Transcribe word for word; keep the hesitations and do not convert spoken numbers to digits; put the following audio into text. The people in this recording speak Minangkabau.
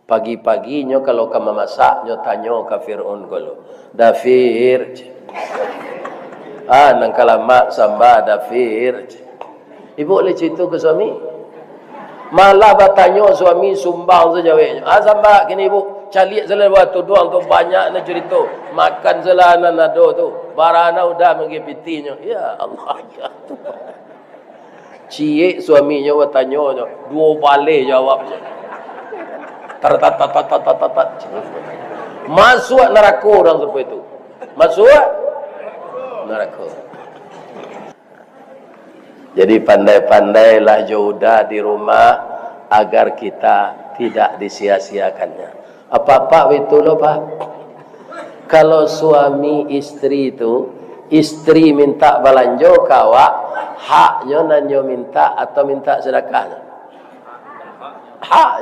Pagi-pagi nyo kalau ka mamasak, nyo tanyo ka Fir'aun ko lo, "Da Fir, ah, nan ka lamak samba, Da Fir." Ibu lai carito ka suami. Malah batanyo suami, sumbang sajo jaweknyo. "Ah, samba kini, Ibu. Caliak salah buah tuduang tu, banyak nan carito. Makan salah nan ado tu. Barana udah manggiah pitinyo." Ya Allah, ya Tuhan. Ciek suaminyo batanyo, duo baleh jawabnyo. Tar, tar, tar, tar, tar, tar, tar, tar. Masuak narako urang sampai tu. Masuak narako. Jadi, pandai-pandailah jo udah di rumah, agar kita tidak disia-siakannya. Apak-apak, baitulah, Pak. Kalau suami istri tu, istri minta balanjo ka awak, haknyo nan nyo minta atau minta sadakahnyo? Hak